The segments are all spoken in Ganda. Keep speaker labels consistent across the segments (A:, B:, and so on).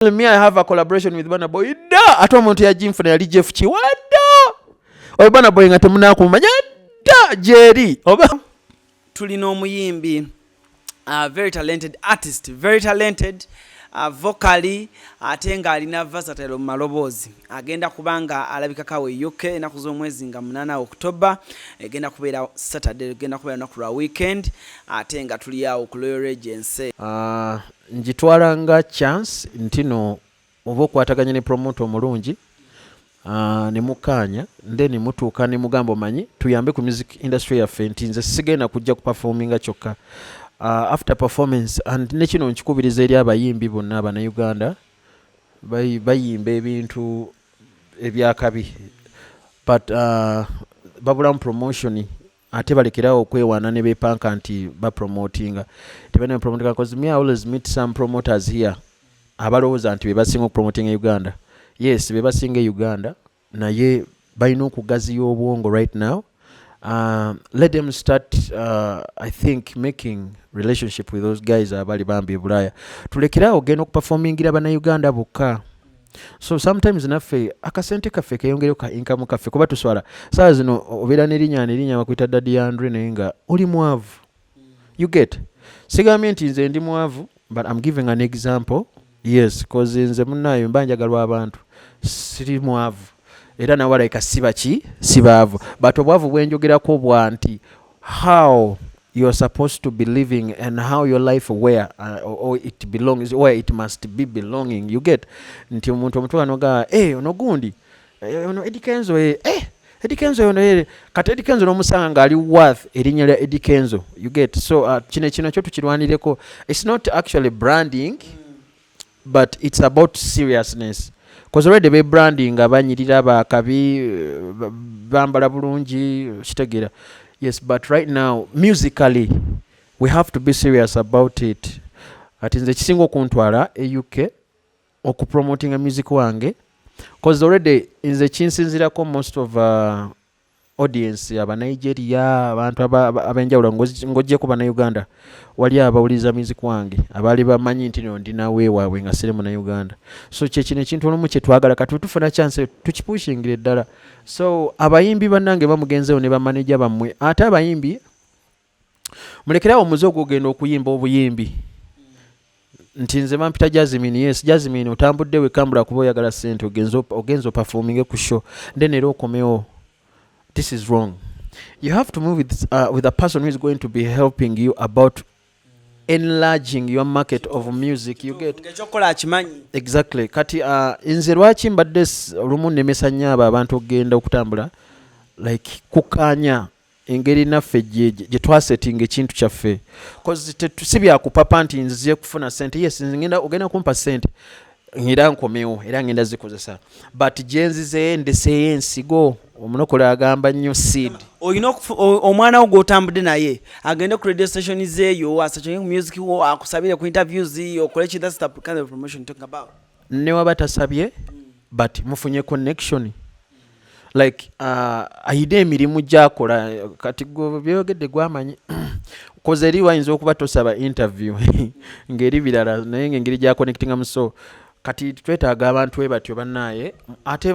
A: Me, I have a collaboration with Burna Boy dda. Ate omuntu yaginfuna yali Jeff Kiwadda oyo Burna Boy nga temunakumumanya dda gyeri oba.
B: Tulina omuyimbi, very talented artist, very talented vocally, ate ng'alina versatile mu maloboozi. Agenda kubanga alabikako e UK ennaku z'omwezi nga 8 October, egenda kubeera Saturday, egenda kubeera lunaku lwa weekend, ate nga tuli awo ku Royal Regency.
A: Ngitwala nga chance nti no oba okwataganya ne promoter omulungi, ne mukkaanya, then mutuuka ne mugamba, omanyi tuyambe ku music industry yaffe, nti nze sigenda kujja kuperforminga kyokka. After performance, and ne kino nkikubiriza eri abayimbi bonna Abannayuganda, bayimba ebintu ebyakabi, but babulamu promotion, ate balekerawo okwewaana ne bepanka nti bapromotinga, tebalina promotinga, because me, I always meet some promoters here abalowooza nti be basinga okupromotinga Uganda. Yes, be basinga e Uganda, naye balina okugaziya obwongo. Right now, let them start, I think, making relationship with those guys abali bambi e Bulaaya. Tulekerawo ogenda okuperformingira Bannayuganda bokka. So sometimes naffe akasente kaffe keyongereyo ka income kaffe, kuba tuswala. Saa zino obeera nerinnya, nerinnya bakuyita Daddy Andre, naye nga oli mwavu, you get? Sigambye nti nze ndi mwavu, but I'm giving an example. Yes, 'cause nze munaayo mba njagalwa abantu, siri mwavu, era nawalabika siba ki, sibaavu, but obwavu bwenjogerako bwa nti how you're supposed to be living and how your life, where or it belongs, where it must be belonging, you get? Nti omuntu omutwala nogaa, hey, ono gundi, ono Eddy Kenzo, Eddy Kenzo ono, kati Eddy Kenzo n'omusanga ng'ali worth erinnya lya Eddy Kenzo, you get? So kino kino kyo tukirwanireko. It's not actually branding, but it's about seriousness, 'cause already be branding nga banyirira, bakabi, bambala bulungi, kitegeera? Yes, but right now, musically, we have to be serious about it. Kati nze kisinga okuntwala e UK okupromotinga music wange, 'cause already nze kinsinzirako most of audience Abanigeria, abantu ab'enjawulo, ng'oggyeko Bannayuganda, wali abawuliriza music wange abaali bamanyi nti no ndi nawe waabwe nga siri Munnayuganda. So kyekino ekintu olumu kyetwagala. Kati wetufuna chance, tukipushingira eddala. So abayimbi bannange, bamugenzeewo ne bamaneja bammwe. Ate abayimbi, mulekerawo omuze ogwogenda okuyimba obuyimbi nti nze bampita Jasmine. Yes, Jasmine, otambudde wekambula kuba oyagala sente, ogenze operforminge ku show, then era okomewo. This is wrong. You have to move with a person who is going to be helping you about enlarging your market of music, you get?
B: Ngaekyokukola akimanyi.
A: Exactly. Kati nze lwaki mbadde olumu nnemesa nnyo abo abantu okugenda okutambula, like kukkaanya engeri naffe gye twasetinga ekintu kyaffe, 'cause si byakupapa nti nzize kufuna sente. Yes, ngenda, ogenda kumpa sente era nkomewo, era ngenda zikozesa, but gyenzize ndeseeyo ensigo. Omunokole agamba nnyo seed.
B: Olina omwana wo gw'otambudde naye agende ku radio station zeeyo, asearchinge ku music wo, akusabire ku interviews, okole ki. That's the kind of promotion you're talking about.
A: Ne waba tasabye, but mufunye connection, like ayina emirimu gyakola. Kati gwe byogedde gwamanyi, 'cause eri wayinza okuba tosaba interview ng'eri birala, naye ng'engeri gyaconnectingamu. So kati twetaaga abantu bwe batyo bannaaye. Ate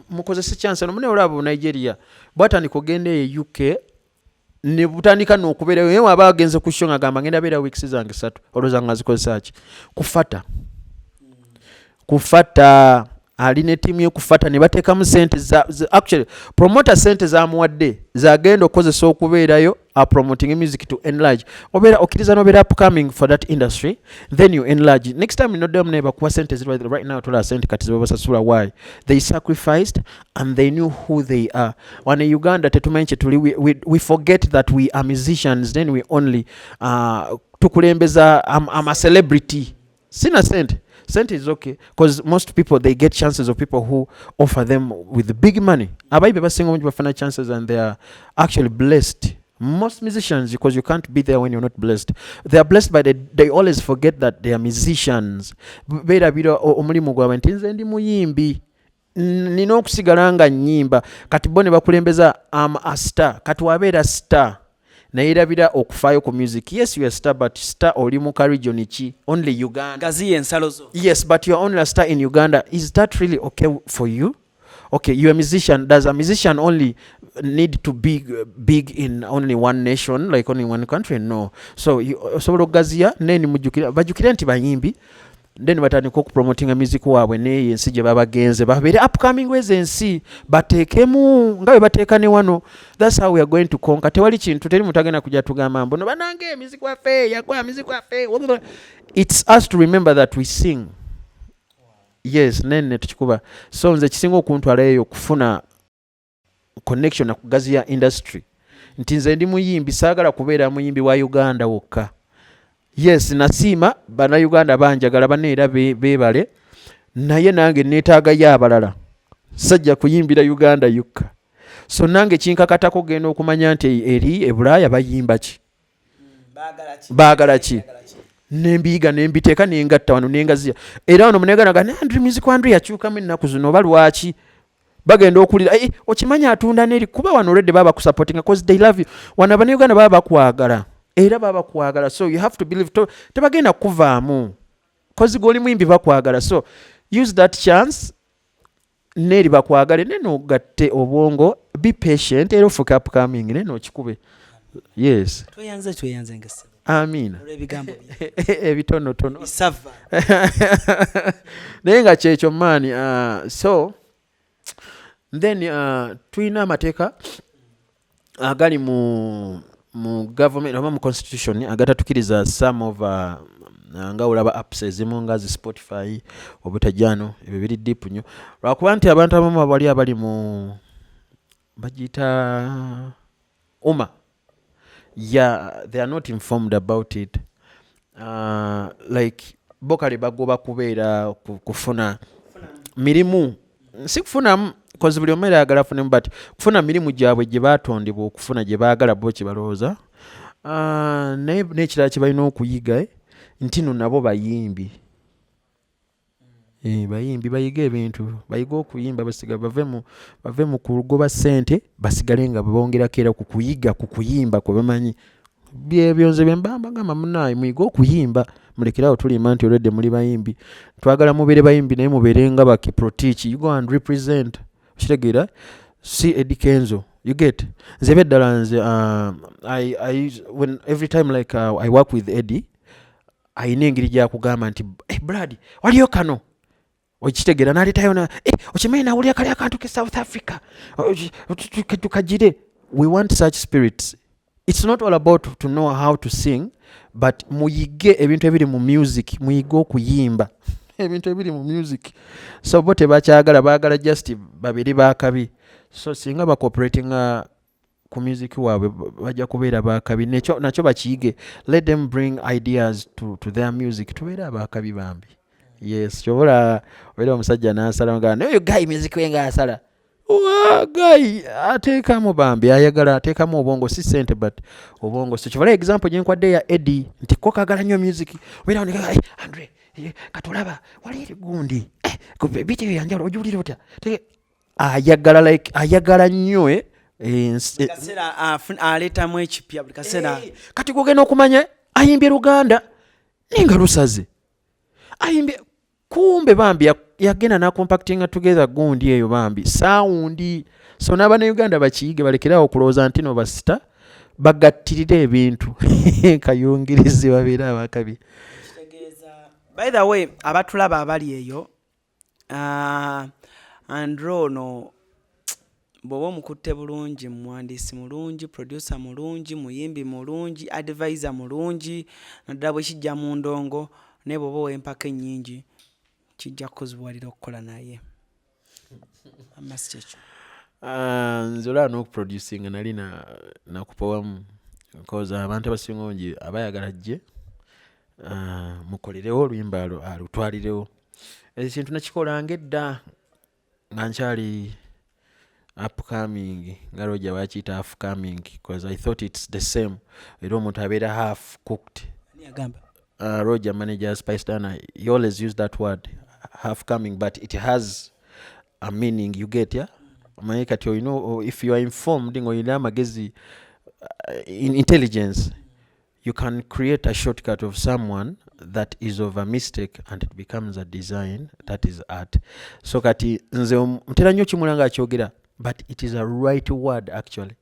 A: mukozese chance eno. Mune olaba Nigeria bwatandika ogenda eyo UK, ne butandika n'okubeerayo, naye waba agenze ku show ng'agamba ngenda beera weeks zange 3, olowooza nga zikozesa ki? Kufata kufata alina ettiimu y'okufata ne bateekamu sente actually promoter sente zamuwadde zagenda okukozesa okubeerayo promoting music to enlarge. Obeera okkiriza nobeera upcoming for that industry, then you enlarge. Next time noddamu naye bakuwa sente ziri. Right now tola sente kati zebabasasula. Why? They sacrificed and they knew who they are. Wano e Uganda tetumanyi kyetuli. We forget that we are musicians. Then we only tukulembeza I'm a celebrity, sina sente. Sente is okay, because most people, they get chances of people who offer them with big money. Abayimbi basinga obungi bafuna chances and they are actually blessed, most musicians, because you can't be there when you're not blessed. They are blessed, but they always forget that they are musicians. Beerabira omulimu gwabwe nti nze ndi muyimbi, nina okusigala nga nnyimba. Kati bo ne bakulembeza am a star. Kati wabeera star, Nayerabira okufaayo ku music. Yes, you are star, but star oli mu ka region ki? Only Uganda.
B: Gaziya ensalo zo.
A: Yes, but you're only a star in Uganda. Is that really okay for you? Okay, you're a musician. Does a musician only need to be big in only one nation, like only one country? No. So osobola okugaziya, then mujjukira, bajjukire nti bayimbi, then batandika okupromotinga music waabwe neeyo ensi gye babagenze, babeere upcoming wezo ensi, bateekemu nga bwe bateeka ne wano. That's how we are going to conquer. Tewali kintu, teri muntu agenda kujja tugamba mbu no banange music waffe yagwa, music waffe. It's us to remember that we sing. Yes, nene tukikuba. So nze kisinga okuntwala eyo okufuna connection nakugaziya industry, nti nze ndi muyimbi, saagala kubeera muyimbi wa Uganda wokka. Yes, nasiima Bannayuganda banjagala baneera beebale, naye nange neetaagayo abalala. Sajja kuyimbira Uganda yokka. So nange kinkakatako genda okumanya nti eri e Bulaaya bayimba ki, baagala ki, nembiyiga, nembiteeka, nengatta wano, nengaziya. Era wano muneganaga Andre, music wa Andre yakyukamu ennaku zino, oba lwaki? Bagenda okulira, "Eh, okimanyi atunda neri," kuba wano already baba bakusupportinga 'cause they love you. Wano Abannayuganda baba bakwagala, era baba bakwagala. So you have to believe tebagenda kuvaamu 'cause gwe oli muyimbi, bakwagala. So use that chance neri bakwagale, nene ogatte obwongo, be patient, era ofuke upcoming, nene okikube. Yes.
B: Tweyanze, tweyanze ngese.
A: Amiina.
B: Olw'ebigambo bye.
A: Ebitonotono.
B: Bisava.
A: Naye nga kyekyo maani. So then tulina amateeka agali mu government oba mu constitution agatatukiriza some of nga olaba apps ezimu nga zi Spotify obutajano. Ebyo biri deep nnyo, lwakuba nti abantu abamu abali abali mu bagiyita uma, yeah, they are not informed about it. Like bo kale bagoba kubeera kufuna mirimu, si kufunamu 'cause buli omu era ayagala afunemu, but kufuna mirimu gyabwe gye batondebwa okufuna, gye baagala bo, kye balowooza. Naye n'ekirala kye balina okuyiga, nti no nabo bayimbi. Bayimbi bayige ebintu, bayige okuyimba, basiga bave mu kugoba ssente, basigale nga bongerako era ku kuyiga ku kuyimba kwe bamanyi. Byebyo nze bye mba mbagamba, munaaye muyige okuyimba, mulekere awo tulimba nti olwedde muli bayimbi. Twagala mubeere bayimbi, naye mubeere nga ba Kiprotich. You go and represent, okitegeera? Si Eddie Kenzo, you get? Nze beddala nze I, when every time like I work with Eddie, ayina engeri gyakugamba nti, "Hey, Brad, waliyo kano," okitegeera? Naleetayo na, "Eh, okimanyi nawulira kali akantu ke South Africa." Tukagire. We want such spirits. It's not all about to know how to sing, but muyige ebintu ebiri mu music, muyige okuyimba ebintu ebiri mu music. So bo tebakyagala, baagala just babiri bakabi. So singa bacooperatinga ku music waabwe, bajja kubeera bakabi. Nakyo bakiyige. Let them bring ideas to their music, tubeere abakabi bambi. Yes, kyobola obeera omusajja n'asala nga naye oyo guy, music we ng'asala wa guy ateekamu bambi, ayagala ateekamu obwongo, si sente but obwongo. So kyobola example gyenkwadde ya Eddie nti ko kagala nnyo music, obeera ne, "Hey, Andre, katulaba wali eri gundi, beat eyo yanjawulo, ogiwulira otya?" Ayagala like ayagala nnyo
B: Kaseera aleetamu ekipya buli kaseera.
A: Kati gwogenda okumanya ayimbye Luganda naye nga lusaze, ayimbye kumbe bambi yagenda nacompactinga together gundi eyo bambi sound. So n'Abannayuganda bakiyige, balekerawo okulowooza nti no basita, bagattirire ebintu kayungirizi, babeere abakabi.
B: By the way, abatulaba abali eyo, Andre ono bw'oba omukutte bulungi, muwandiisi mulungi, producer mulungi, muyimbi mulungi, advisor mulungi, naddala bwe kijja mu ndongo. Naye bw'oba ow'empaka ennyingi, kijja kukuzibuwalira okukola naye amasi kyekyo.
A: Ah, nze olaba n'okuproducinga nali nakupawamu because abantu abasinga obungi abayagala jje mukolerewo oluyimba alutwalirewo. Ekintu nakikolanga edda nga nkyali upcoming, nga Roger bakiyita upcoming, because I thought it's the same, era omuntu abeera half cooked.
B: Ani agamba?
A: Roger, manager Spice Diana, he always use that word half coming, but it has a meaning, you get? Yeah, omanyi kati olina if you are informed ng'olina amagezi. Intelligence, you can create a shortcut of someone that is of a mistake and it becomes a design that is art. So kati nze ntera nnyo kimula nga akyogera, but it is a right word actually,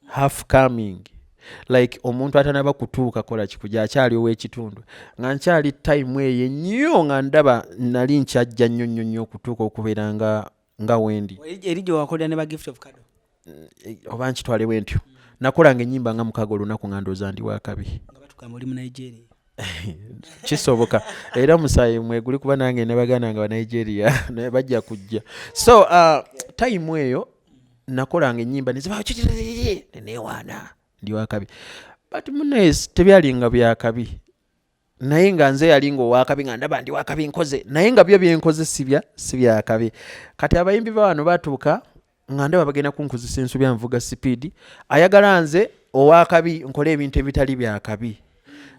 A: half coming, like omuntu atanaba kutuuka kola kikuja, akyali ow'ekitundu. Nga nkyali time eyo ennyo, nga ndaba nali nkyajja nnyo nnyo nnyo okutuuka okubeera nga wendi.
B: Eri gye wakolera ne ba Gift of Kado.
A: Oba nkitwale bwe ntyo, nakolanga ennyimba nga 6 olunaku, nga ndowooza ndi wakabi.
B: Nga batugamba oli mu Nigeria.
A: Kisoboka, era musaayi mweguli, kuba nange ne baganda nga Banigeria naye bajja kujja. So time eyo nakolanga ennyimba neziba nenewaana ndi wakabi, but munaye tebyalinga byakabi, naye nga nze yali nga owakabi, nga ndaba ndi wakabi nkoze, naye nga byo byenkoze sibya si byakabi. Kati abayimbi ba wano batuuka nga ndaba bagenda kunkozesa ensobi, anvuga speed, ayagala nze owakabi nkole ebintu ebitali byakabi.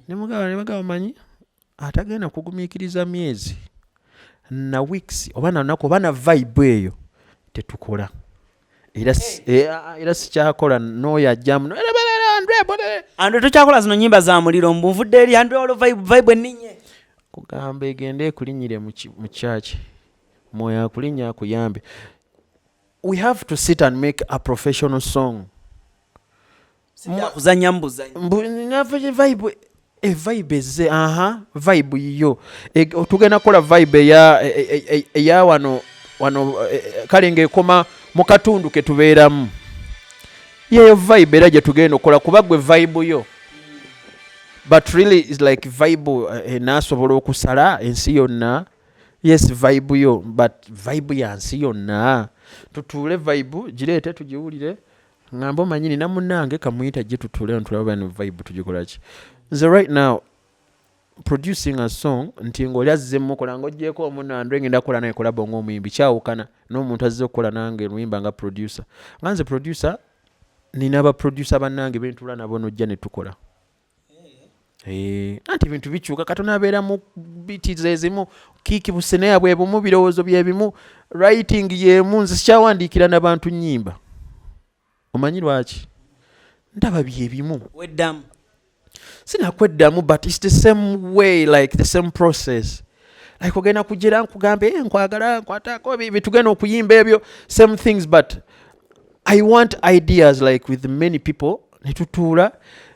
A: Nemugaba nebagaba, manyi atagenda kugumiikiriza myezi na weeks oba nanaku oba na vibe eyo, tetukola. Era era sikyakola n'oyo ajjamu.
B: Andre, tokyakola zino nyimba za muliro, mbu nvudde eri Andre, olwo vibe enninye.
A: Kugamba egende ekulinnyire mu kyaki, mwoyo akulinnya akuyambe. We have to sit and make a professional song.
B: Kuzanya mu buzanyi.
A: Mbu vibe, evibe ezze, aha, vibe yiyo. Tugenda kukola vibe eya eya wano wano, kale ng'ekoma mu katundu ke tubeeramu. Yeyo vibe era gye tugenda okukola, kuba gwe vibe yo, but really is like vibe enaasobola okusala ensi yonna? Yes, vibe yo, but vibe ya nsi yonna? Tutuule, vibe gireete tugiwulire, ŋŋambe omanyi nina munnange kamuyita gye, tutuule ntulaba bano vibe tugikola ki. Nze right now producing a song nti ng'oli azze mukola ng'ogyeko omunandwe ngenda kukola naye collabo ng'omuyimbi, kyawukana n'omuntu azze okukola nange luyimba nga producer. Nga nze producer, nina ba producer bannange bentuula nabo, nojja ne tukola. Anti ebintu bikyuka, katona abeera mu beat zezimu, kiiki buseneya bwe bumu, birowoozo bye bimu, writing yemu. Nze sikyawandiikira n'abantu nnyimba, omanyi lwaki? Ndaba byebimu.
B: Weddamu.
A: Sinakweddamu, but it's the same way, like the same process, like ogenda kujera nkugambe, "Eh, nkwagala nkwatako bitugenda okuyimba ebyo same things." But I want ideas like with many people, netutuula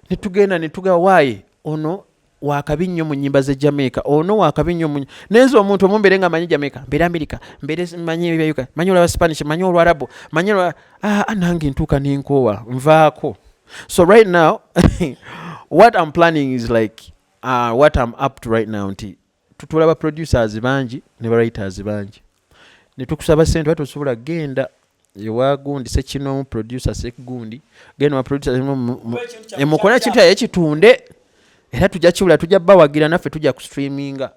A: netugenda netuga why ono wakabi nnyo mu nnyimba ze Jamaica, ono wakabi nnyo mu nenze omuntu omu mbeere nga manyi Jamaica, mbeere America, mbeere manyi ebya Uganda, manyi olwa Spanish, manyi Olwarabu, manyi olwa nange ntuuka nenkoowa, nvaako. So right now what I'm planning is like what I'm up to right now nti tutuula ba producers bangi ne ba writers bangi ne tukusaba sente, oba tosobola genda ewa gundi sekinomu producer sekugundi, genda wa producer emukole ekintu aye kitunde, era tujja kiwula, tujja bawagira, naffe tujja kustreaminga.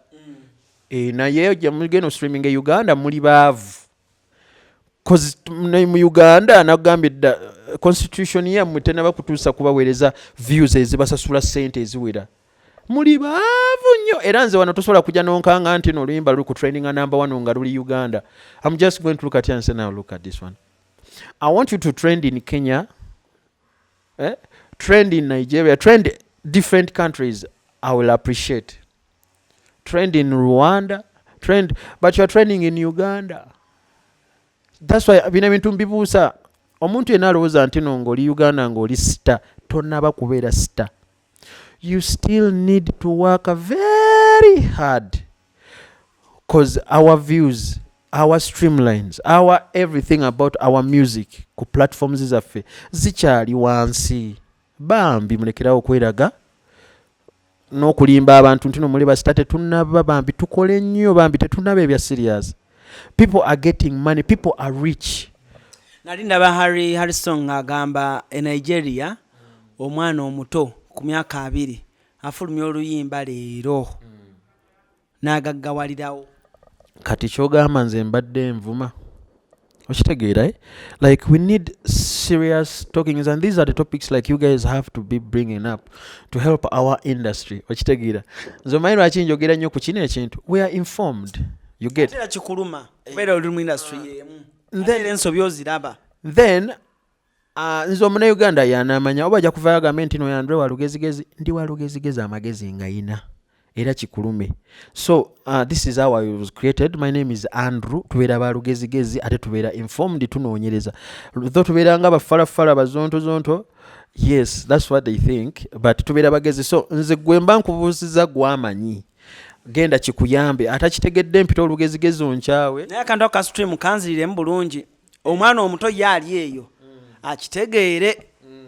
A: Naye gye mugenda ostreaminga e Uganda muli baavu, 'cause ne mu Uganda nagambye dda, constitution yammwe tenaba kutuusa kubaweereza views ezibasasula ssente eziwera. Muli baavu nnyo. Era nze wano tosobola kujja nonkanga nti no oluyimba luli ku trending number one nga luli Uganda. I'm just going to look at you and say, "Now look at this one. I want you to trend in Kenya, eh? Trend in Nigeria, trend different countries, I will appreciate. Trend in Rwanda, trend, but you are trending in Uganda." That's why bino ebintu mbibuusa omuntu yenna alowooza nti no ng'oli Uganda ng'oli star, tonaba kubeera star. You still need to work very hard, 'cause our views, our streamlines, our everything about our music ku platforms zaffe zikyali wansi. Bambi mulekerawo okweraga n'okulimba abantu nti no muli ba star. Tetunnaba bambi, tukole nnyo bambi, tetunnaba ebya serious. People are getting money, people are rich.
B: Nali ndaba Harry Harrison ng'agamba e Nigeria omwana omuto ku myaka 20 afulumya oluyimba leero n'agaggawalirawo.
A: Kati kyogamba nze mbadde nvuma, okitegeera, eh? Like we need serious talkings, and these are the topics like you guys have to be bringing up to help our industry, okitegeera? Nze omanyi lwaki njogera nnyo ku kino ekintu? We are informed, you get?
B: Ate era kikuluma kubeera oli mu industry y'emu, ate era ensobi oziraba.
A: Then Ah, nze omunauganda yanamanya oba ajja kuvayo agambe nti no Andre walugezigezi. Ndi walugezigezi, amagezi ngayina era kikulume. So this is how I was created. My name is Andrew. Tubeera balugezigezi ate tubeera informed, tunoonyereza, tho tubeera nga bafalafala bazontozonto. Yes, that's what they think, but tubeera bagezi. So nze gwe mba nkubuuziza gwamanyi, genda kikuyambe, atakitegedde mpita olugezigezi onkyawe.
B: Naye akantu ako ka stream kanziriremu bulungi. Omwana omuto ye ali eyo akitegeere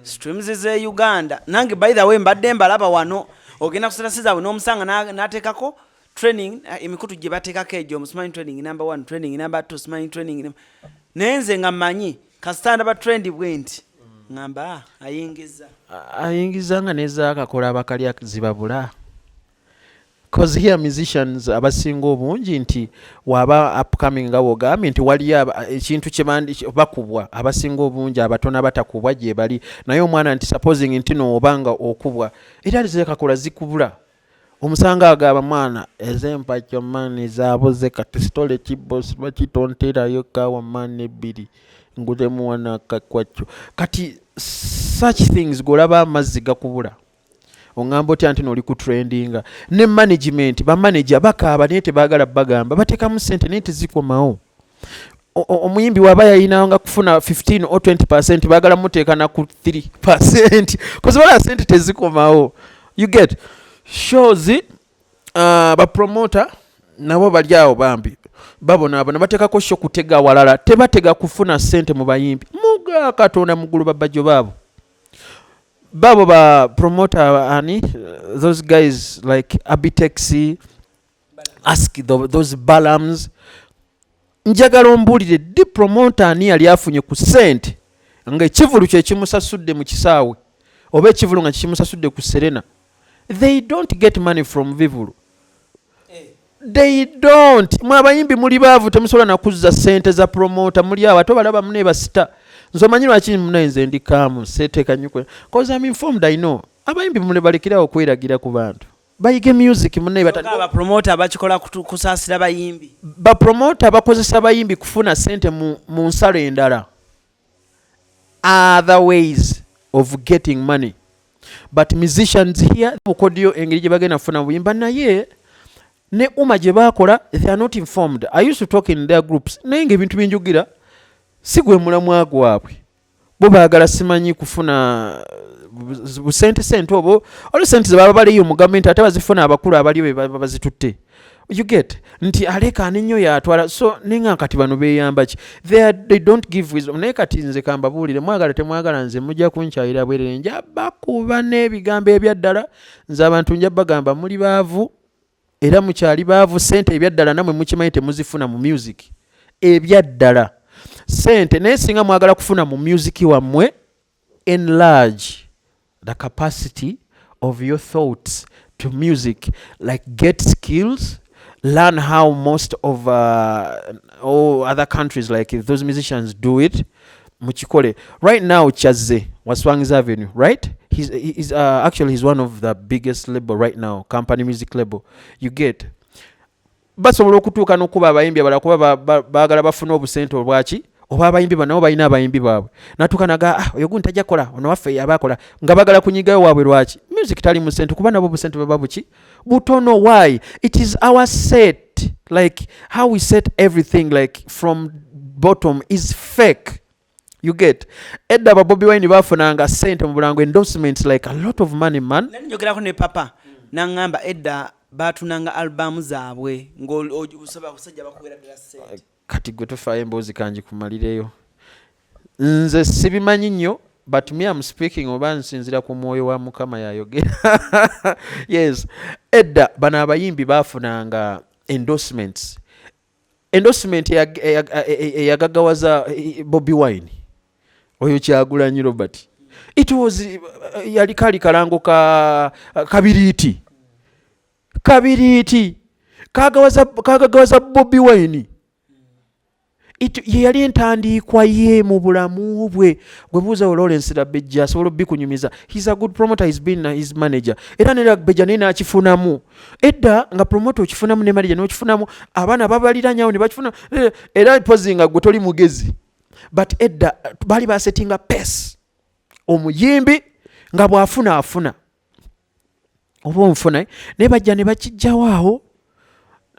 B: streams ze Uganda. Nange, by the way, mbadde mbalaba wano, ogenda ku status zaabwe n'omusanga n'ateekako training, emikutu gye bateekako egyo, omusimanyi training number one, training number two, simanyi training naye nze nga mmanyi kasita ndaba trend bwe nti ŋŋamba, "Ah, ayingiza."
A: Ayingiza nga nezaakakola abakalya zibabula, 'cause here musicians abasinga obungi nti waba upcoming nga wogambye nti waliyo ekintu kyebandi bakubwa, abasinga obungi abatono abatakubwa gye bali. Naye omwana nti supposing nti no obanga okubwa era zekakola zikubula, omusanga agamba, "Mwana, ez'empakyo maani zaabuze, kati sitole kibosi bakitonterayo kawa maani ebbiri ngulemu wano akakwacyo." Kati such things golaba amazzi gakubula, oŋŋamba otya nti noli ku trendinga? Ne management, bamanager bakaaba naye tebaagala bagamba bateekamu sente naye tezikomawo. Omuyimbi waba yayinanga kufuna 15 or 20%, baagala muteeka na ku 3% kozibala sente tezikomawo. You get shows, bapromota nabo bali awo bambi babonaabona, bateekako show kutega walala, tebatega kufuna sente mu bayimbi. Muga Katonda muggulu babajjo baabo babo ba promoter ani, those guys like Abitex, ask those balams. Njagala ombuulire ddi promoter ani yali afunye ku sente nga ekivulu kye kimusasudde mu kisaawe oba ekivulu nga kikimusasudde ku Serena. They don't get money from vivulu, they don't. Mwe abayimbi muli baavu, temusobola nakuzza sente za promoter. Muli awo ate obalaba mune basita. Nze omanyi lwaki mune nze ndi kaamu seteeka nyukwe? 'Cause I'm informed, I know. Abayimbi mune balekerawo okweragira ku bantu, bayige music mune.
B: Abapromota bakikola kusaasira bayimbi.
A: Bapromota bakozesa bayimbi kufuna sente mu nsalo endala, other ways of getting money, but musicians here bukodyo engeri gye bagenda kufuna buyimba. Naye ne uma gye bakola, they are not informed. I used to talk in their groups, naye nga ebintu byenjogera si gwe mulamwa gwabwe. Bo baagala simanyi kufuna busente sente obwo, olwo sente zebaba baliyo mu gavumenti ate bazifuna abakulu abaliyo be baba bazitutte. You get nti alekaana ennyo yatwala. So nenga kati bano beeyamba ki? They don't give wisdom. Naye kati nze kambabuulire, mwagala temwagala, nze mujja kunkyayira bwerere, nja bakuba n'ebigambo ebyaddala. Nze abantu nja bagamba muli baavu era mukyali baavu. Sente ebyaddala namwe mukimanyi temuzifuna mu music ebyaddala sente. Naye singa mwagala kufuna mu music wammwe, enlarge the capacity of your thoughts to music, like get skills, learn how most of all other countries, like if those musicians do it, mukikole. Right now Chazze wa Swangz Avenue, right? He's actually he's one of the biggest label right now, company, music label. You get basobola okutuuka n'okuba abayimbi abalala kuba baagala bafune obusente obwaki oba abayimbi bano nabo balina abayimbi baabwe. Natuuka naga, "Ah, oyo gundi tajja kukola, ono waffe yaba akola," nga bagala kunyigayo waabwe. Lwaki music tali mu sente? Kuba nabo obusente baba buki butono. Why? It is our set, like how we set everything, like from bottom is fake. You get edda ba Bobi Wine bafunanga sente mu bulango, endorsements, like a lot of money, man.
B: Nali njogerako ne papa naŋŋamba edda baatunanga albamu zaabwe ng'osaba abasajja bakuwera ddala ssente.
A: Kati gwe tofaayo, emboozi kangi kumalireyo. Nze sibimanyi nnyo, but me am speaking oba nsinzira ku mwoyo wa Mukama yayogera. Yes, edda bano abayimbi bafunanga endorsements. Endorsement eyagaggawaza Bobi Wine oyo Kyagulanyi Robert, it was yali kali kalango ka kabiriiti. Kabiriiti kagagawaza Bobi Wine. Ye yali entandiikwa ye mu bulamu bwe. Gwe buuza Lawrence Labejja, asobola obikunyumiza. He's a good promoter, he's been his manager, era ne Labejja naye n'akifunamu. Edda nga promoter okifunamu ne manager n'okifunamu, abaana babaliranye ne bakifuna, era pozi nga gwe toli mugezi. But edda baali basetinga pace. Omuyimbi nga bw'afuna afuna oba onfuna, naye bajja ne bakijjawo awo.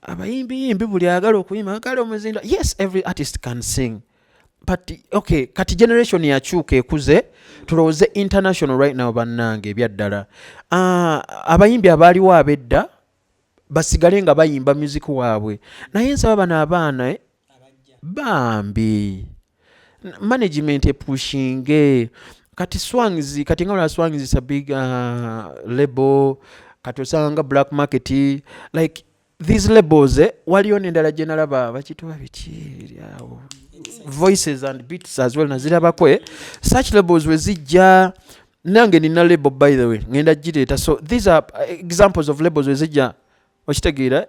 A: Abayimbiyimbi buli ayagala okuyimba kale omuzinda. Yes, every artist can sing, but okay, kati generation yakyuka, ekuze, tulowooze international right now. Bannange, ebyaddala, abayimbi abaaliwo ab'edda basigale nga bayimba music waabwe, naye nsaba bano abaana bambi management epushinge. Kati Swangz, kati nga olaba Swangz is a big label. Kati osanga nga Black Market, like these labels, waliyo nendala gye nalaba bakituba biki eri awo, Voices and Beats as well, nazirabako. Such labels we zijja, nange nina label, by the way, ngenda gireeta. So these are examples of labels we zijja, okitegeera?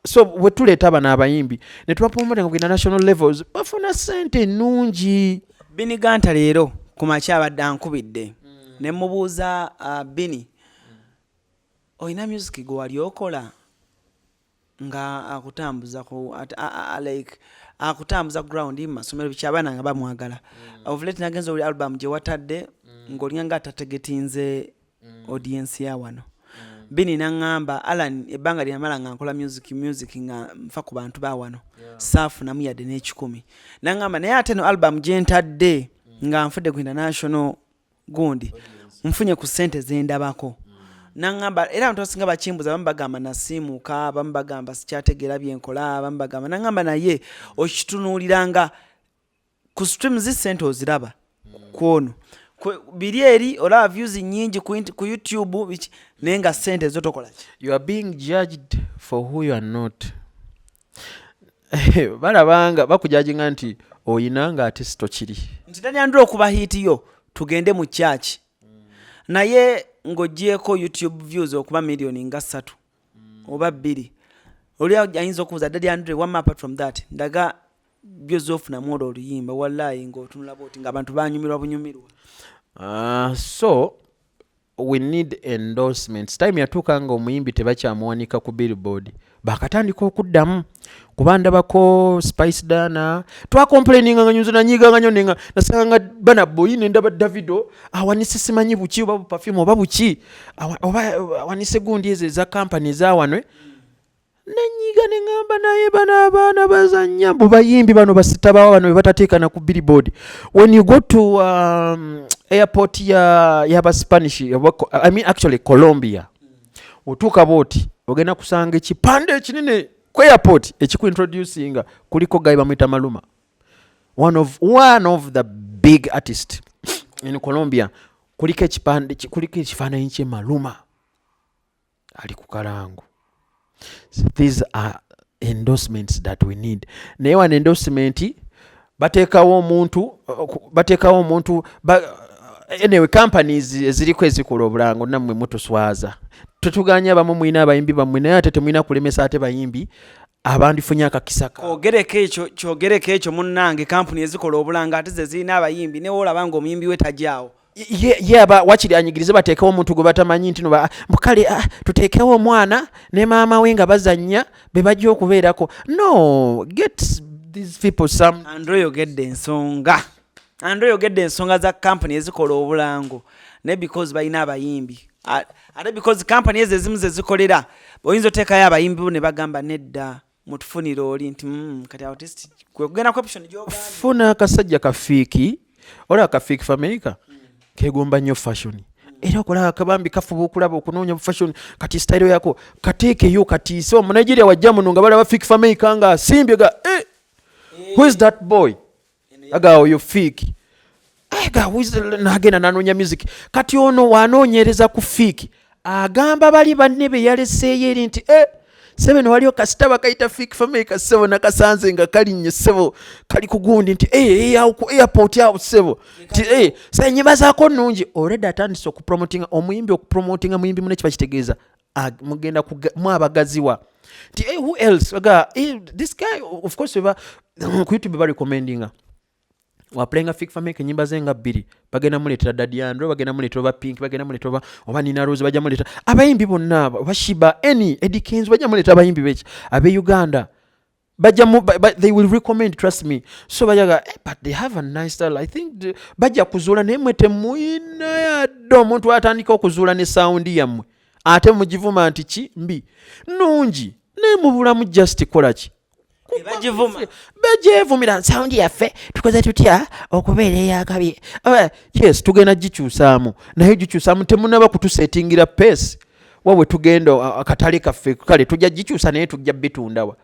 A: So bwe tuleeta bano abayimbi ne tubapromotinga ku international levels, bafuna sente ennungi.
B: Beenie Gunter leero ku makya abadde ankubidde ne mubuuza, Beenie, olina music gwe wali okola nga akutambuza ku like akutambuza ground mu masomero, biki, abaana nga bamwagala? Of late nagenza oli album gye watadde ng'olinga nga atategetinze audience ya wano. Beenie naŋŋamba, "Alan, ebbanga lyamala nga nkola music nga nfa ku bantu ba wano, saafunamu yadde n'ekikumi." Naŋŋamba, "Naye ate no album gye ntadde nga nfudde ku international gundi, nfunye ku ssente zendabako." Naŋŋamba, era abantu abasinga bakimbuza, abamu bagamba nasiimuuka, abamu bagamba sikyategeera byenkola, abamu bagamba. Naŋŋamba, naye okitunuulira nga ku streams ssente oziraba kwono biri eri olaba views nyingi ku YouTube biki, naye nga ssente zo tokola ki?
A: You are being judged for who you are not. Balabanga bakujudginga nti oyina nga ate sitokiri.
B: Nti tanyandula okuba hit yo tugende mu kyaki, naye ng'ogyeko YouTube views okuba miliyoni nga 3 oba 2, oli ayinza okubuuza, "Daddy Andre, wamma apart from that, ndaga byozofunamu olwo oluyimba." Wallayi ng'otunula bwoti ng'abantu banyumirwa bunyumirwa.
A: So we need endorsements. Time yatuuka nga omuyimbi tebakyamuwanika ku billboard, bakatandika okuddamu kuba ndabako Spice Diana twacomplaininga nga nyuzo nanyiganga nyo nenga nasanga Burna Boy nendaba Davido awanise simanyi buki oba buperfume oba buki oba awanise gundi ezo eza kampani ezawanwe. Nenyiga neŋŋamba, naye bano abaana bazanya mbu bayimbi bano basitabawa bano bebatateekana ku billboard. When you go to airport ya yaba Spanish I mean actually Colombia, otuuka bwoti ogenda kusanga ekipande ekinene ku airport ekikuintroducinga, kuliko guy bamwita Maluma, one of the big artist in Colombia. Kuliko ekipande kuliko ekifaananyi kye Maluma ali ku kalangu. So these are endorsements that we need. Naye wano endorsement bateekawo omuntu anyway, companies eziriko ezikola obulango, nammwe mutuswaza. Tetuganya, abamu mulina abayimbi bammwe, naye ate temulina kulemesa ate bayimbi abandifunye akakisa ka
B: Kwogereko ekyo, kyogereko ekyo munnange. Kampuni ezikola obulanga ate ze zirina abayimbi, newoolaba nga omuyimbi we tajaawo.
A: Ye aba wakiri anyigirize bateekewo omuntu gwe batamanyi nti no kale tuteekewo omwana ne maama we nga bazannya be bajja okubeerako. No, get these people some
B: Andre oyogedde ensonga, Andre oyogedde ensonga za kampuni ezikola obulango, naye because balina abayimbi, ate because kampuni ezo ezimu ze zikolera, oyinza oteekayo abayimbi bo ne bagamba, "Nedda, mutufunire oli," nti kati artist kwe kugenda ku option gy'ogambye.
A: Funa akasajja kafiiki, olaba ka Fik Fameica kegomba nnyo fashion, era okulaba akabambi kafuba okulaba okunoonya fashion. Kati style yako kateekeyo katiise omunigeria wajja muno nga balaba Fik Fameica nga asimbye ga, eh, who is that boy? Aga oyo Fik. Aga who is nagenda nanoonya music. Kati ono wanoonyereza ku Fik, agamba bali banne be yaleseeyo eri nti, eh, sebe no waliyo kasita bakayita Fik Fameica, ssebo, nakasanze nga kalinnye, ssebo, kali ku gundi nti, eh, eh, awo ku airport awo, ssebo, nti, eh, sa ennyimba zaako nnungi. Already atandise okupromotinga omuyimbi. Okupromotinga muyimbi mune kiba kitegeeza mugenda mwabagaziwa nti, eh, who else? Aga, eh, this guy, of course eba ku YouTube barecommendinga waplayinga Fik Fameica enyimba ze nga bbiri, bagenda muleetera Daddy Andre, bagenda muleetera oba Pink, bagenda muleetera oba Nina Rose, bajja muleetera abayimbi bonna abo, oba Sheebah, any Eddy Kenzo, bajja muleetera abayimbi beki abe Uganda. Bajja they will recommend, trust me. So bajaga, "Eh, but they have a nice style, I think." Bajja kuzuula, naye mwe temuyina yadde omuntu atandika okuzuula ne sound yammwe, ate mugivuma nti ki mbi. Nungi, naye mubulamu just kola ki?
B: Bagivuma.
A: Begyevumira sound yaffe, tukoze tutya okubeera eyakabi? Yes, tugenda gikyusaamu, naye gikyusaamu temunaba kutusetingira pace wabwe tugenda akatale kaffe. Kale tujja gikyusa, naye tujja bitundawa?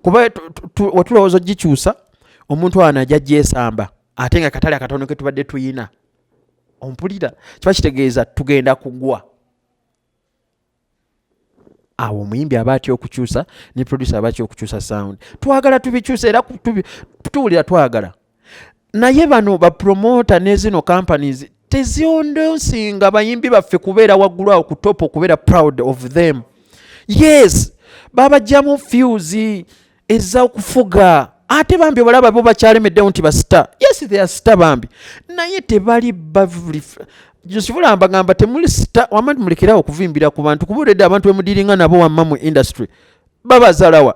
A: Kuba wetulowooza ogikyusa, omuntu ano ajja gyesamba, ate nga katale akatono ke tubadde tuyina, ompulira, kiba kitegeeza tugenda kugwa awo. Omuyimbi aba atya okukyusa, ne producer aba atya okukyusa sound. Twagala tubikyusa era tuwulira twagala, naye bano bapromota ne zino companies teziendorsinga bayimbi baffe kubeera waggulu awo ku top, okubeera proud of them. Yes, babajjamu fuse ez'okufuga, ate bambi obalaba bo bakyalemeddewo nti bastar. Yes, they are star bambi, naye tebali bavuli. Mbagamba temuli star. Wamma mulekerawo okuvimbira ku bantu, kuba olwedde abantu bemudiringa nabo wamma mu industry babazalawa.